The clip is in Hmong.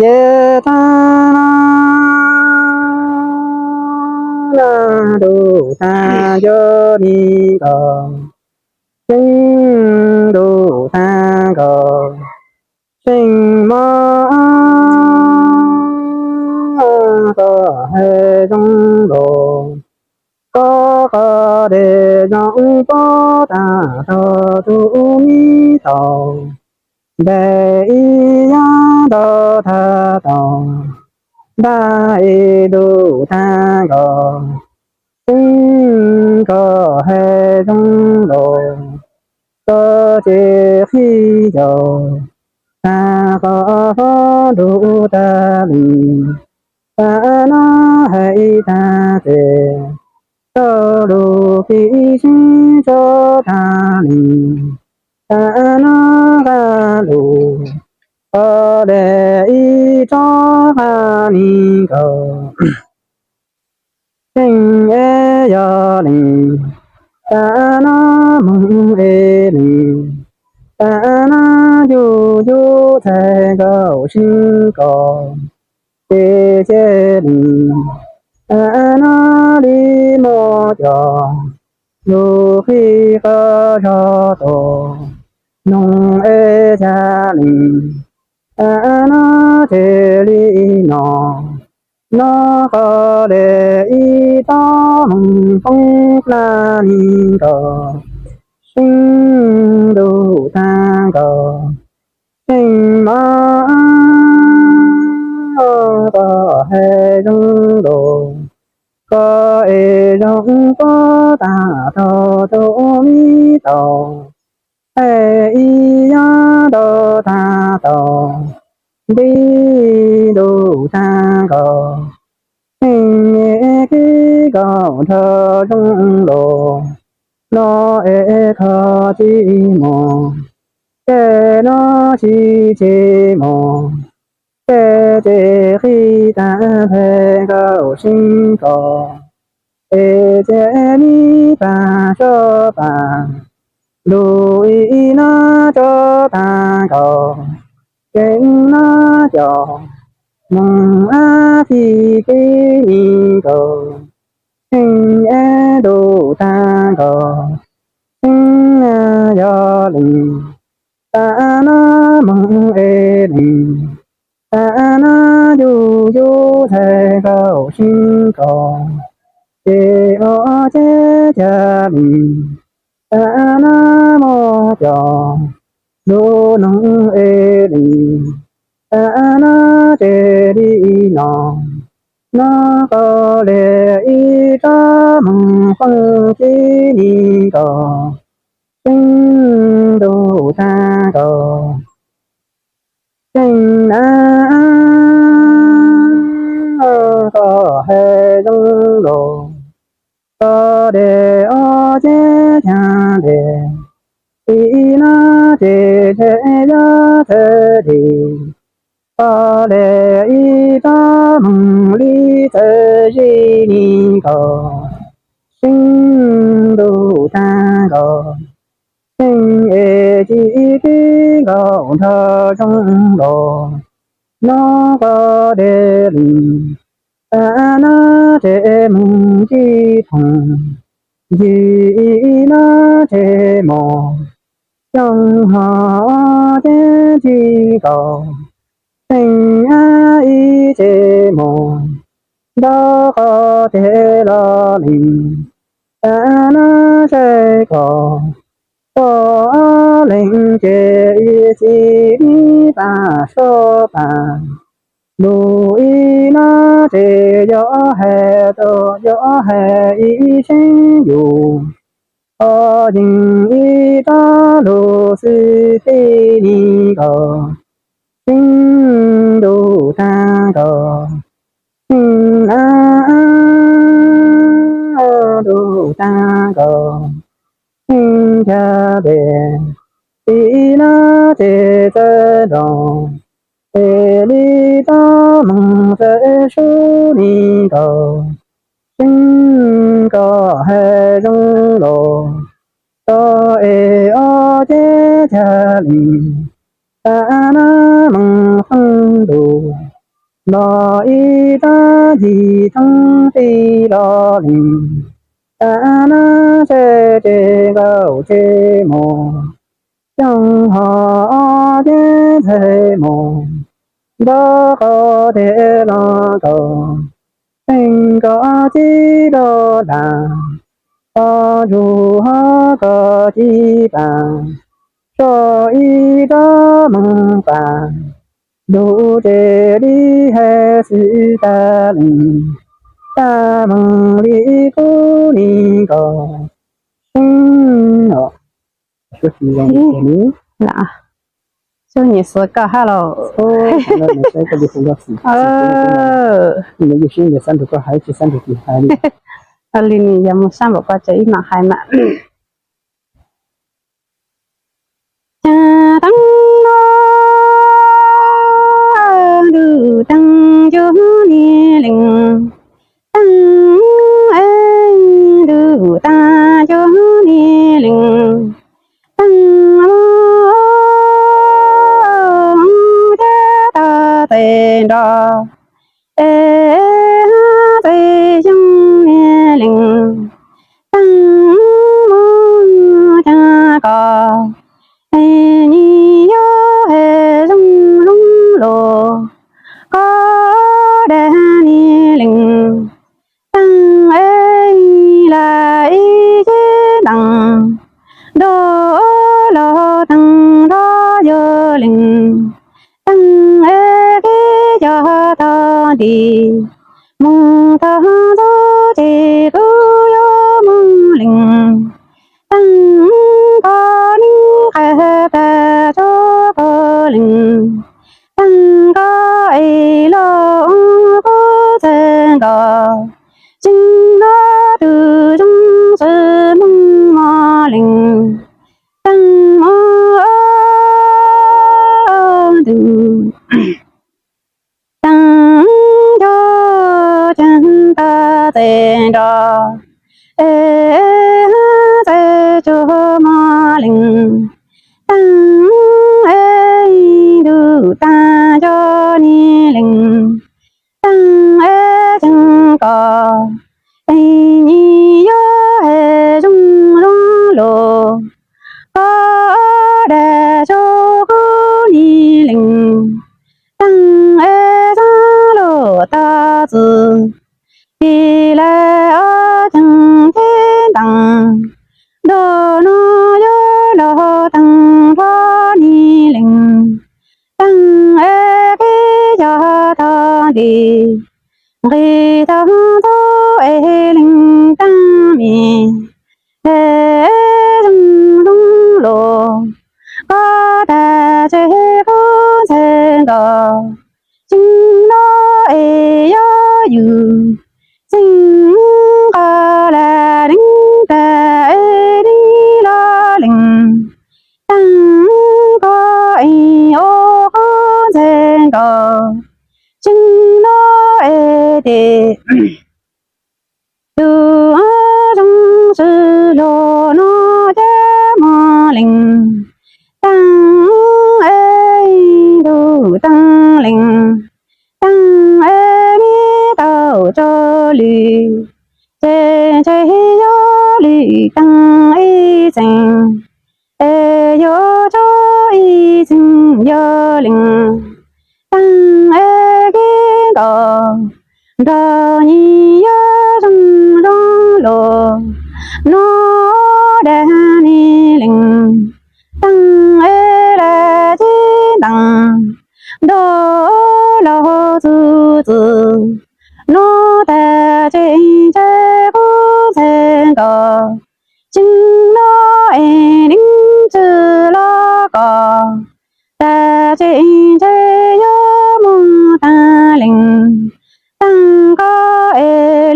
ces tag no, ntuj tag nco li nkaus, seeb ntuj tag nkaus, seeb mog, koj hais zoo los, koj qhov dej zoo pob tag tog tus me taus, nplaig ib yam ntau tag tau, nplaig ib ntuj tag nkaus, seeb koj hais zoo los, koj ces qhib ncaus, tag qhov fob ntuj tag li, tag no hais tag tes, txoj lus qhib seeb tso tag li, tag no qab lus, qhov dej ib tsob qab li nkaus, seeb es yog li, tag no moog es li, tag no yug yug txhais nkaus seeb koj, ces cia li, tag no li muab cov lus qhib qab zog tus noog es cia li, tag no ces li no, no qhov dej ib tsob moog poob qab li nkaus, seeb ntuj tag nkaus, seeb mog, koj hais zoo los, koj es zoo pob tag tog tus me taus, hais ib yam ntau tag tau, nti ntuj tag nkaus, seeb es qhib nkaus nrho zoo los, no es kho tsis mus, ces no tsis tsis mus, ces ces qhib tag nrho nkaus seeb koj, es ces li pag tso pag, lus ib nab tso tag nkaus, ces nab cov moog ab txi qhib li nkaus, seeb es ntuj tag nkaus, seeb yog li, tag no moog es li, tag no yug yug txhais nkaus seeb koj, ces ob ceg ca li, tag no muab cov lus noog es li, tag no ces li no, no qhov dej ib tsob moog poob qab li nkaus, seeb ntuj tag nkaus, seeb na, koj hais zoo los, koj dej ob ceg ca li, ib nab ces txhais yog txhais li, koj dej ib tsob moog li txhais li nkaus, seeb ntuj tag nkaus, seeb es tsis qhib nkaus nrho zoo los, no koj dej li, tag no ces moog tsis thoom, ncig ib nab ces mus, xyoo ho ob ceg tsis nkaus, seeb ab ib ces mus, ntau qhov teg los li, tag no saib koj, koj ob leeg ces ib txi li pag sab pag, lus ib nab ces yuav hais tau yuav hais ib seeb yus, ho yeej ib tsob lus xwb txij li nkaus, seeb ntuj tag nkaus, seeb na, ntuj tag nkaus, seeb ca pem, ib nab ces txawj nroo, es li tsob moog txawj sub li nkaus, seeb koj hais zoo los, koj es ob ceg ca li, tag no moog qhov ntuj Los ib rab ncig thoob tij los lees, tag nab tsheb tsev nkaum tsev mus, xyoo ho ob teb ntxhais mus, nraub qaum teb los nkaus, xeev kaum tsib rau ntas, qhov ntsuag ho kaum tsib pas, so ib rab moog pas, ntuj tsev li hais xwm tag lees, tag moog li kub ni nkaus, xeev os. Suab tsis zoo li, suab nyiam xuav koj hab los. Nws saib koj li hu loj xim, nws yug sib ntias xab nrug koj hais tsis xab nrug kis hais li. Li nws yog mus sab npaum koj tsev ib mam hais mas. Caag teeb no ntuj teeb cuag ni lees, teeb es ntuj teeb cuag ni lees, teeb mus thiab tau tes nrog es txais xyoo ni lees, teeb mus caag koj es nyiam yuav es zoo zoo los koj dag ni lees, teeb es lawm ib ceg ntees nrog los teeb nrog yuav lees, teeb es kev coj tog nti mus tog ntug ces kuv yuav moog lees, teeb koj neeg qab tag tso koj lees, teeb koj es los kuv txhais nkaus, tseem nov tug zoo tsi moog mog lees, teeb mus ntug teeb cog caag tau tes nrog es txais tsuag mog lees, teeb es ntuj teeb cog ni lees, teeb es caag koj es nyiam yuav es zoo zoo los koj dag tso kuv ni lees, teeb es xaav lug tog txug tis lawm ob ceeg ceg ntees nrog no yuav los teeb nrog ni lees, teeb es kev coj tog nti nqis tog ntug es lees teeb me es zoo zoo los koj tag tseg kuv txhais nkaus, tseem nov es yuav yug tseem nqa lawm neeg tag es neeg los lees, teeb koj es ua kuv txhais nkaus, tseem nov es tes tug zoo tsi lug no cab mog lees, teeb es ntuj teeb lees, teeb es me tau tso lwm, ces ntshe yuav lwm teeb ib txheej, es yuav tso ib txheej yuav lees, teeb es kev nkaus nrog nyiam yuav zoo zoo los no dag ni lees, teeb es lawm ceg ntees nrog los txug txug no tag tseg ntshe kuv txhais nkaus, tseem nov es neeg tsi los koj tag tseg ntshe yuav moog taag lees, teeb koj es